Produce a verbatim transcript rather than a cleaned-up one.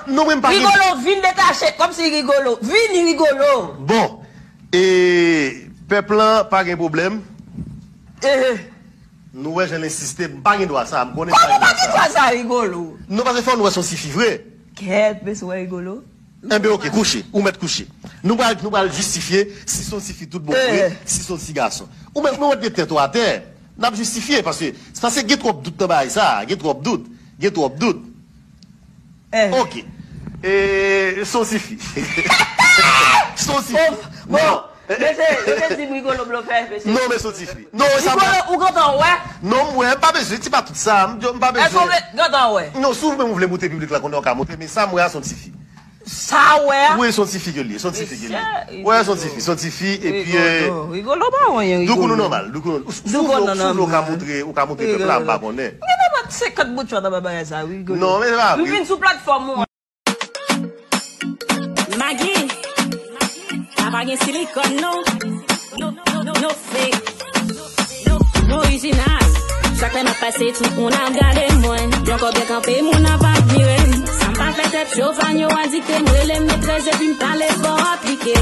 Non, mwen m pa gen. Rigolo, vin detache, kòmsi Rigolo. Vini, Rigolo. Bon, e pèp lan pa gen pwoblèm. Eh, Nou wè jan l ensiste, m pa gen dwa sa, m konnen m pa kòman gen pa dwa gen sa. Dwa sa, Rigolo? Non, paske fò nou wè se yon tifi vre. Kèt, mesye, wè Rigolo. Enben, oke, kouche. Ou mèt kouche. Nou pral, nou pral jistifye si se yon tifi tout bon vre, Eh. si se yon ti gason. Ou mèt, nou mèt gen tèt ou atè. N ap jistifye, paske, paske gen twòp dout nan bagay sa, gen twòp dout, gen twòp dout. Eh. Oke. E, se yon tifi. Se yon tifi. Bon, Non. mesye, yo te di m Rigolo blofè, mesye. Non, men se yon tifi. Non, sa pa. Rigolo, ou gentan wè? Non, m wè, m pa bezwen, ti pa tout sa, m, m pa Èske ou bezwen. gentan wè? Non, si w vle m vle montre piblik la konnen w ka montre, men sa m wè a se yon tifi. Sa w wè a? Wi, se yon tifi ke l ye, se yon tifi ke l ye. Mesye, Wè, se yon tifi, se yon tifi, epi, eh, Rigolo, Rigolo pa wè anyen, Rigolo. Doukounou nòmal, Doukounou. Sou, sou, Doukounou sou, sou, ou ka nòmal. Montre, ou ka montre pèp la, m pa konnen. Gen nan mèt senkant bout chwa nan bagay sa, Rigolo. Non, men se pa Nou vre. Vin sou platfòm ou. Magi, la pa gen silikòn non. No, no, no, no fake. No, no orijinal. Chak lè m ap pase tout moun ap gade mwen. Yon kò byen kanpe moun ap admire m. Sa m pa fè tèt cho fan yo adikte m. Rele m metrez epi m pale fò aplike.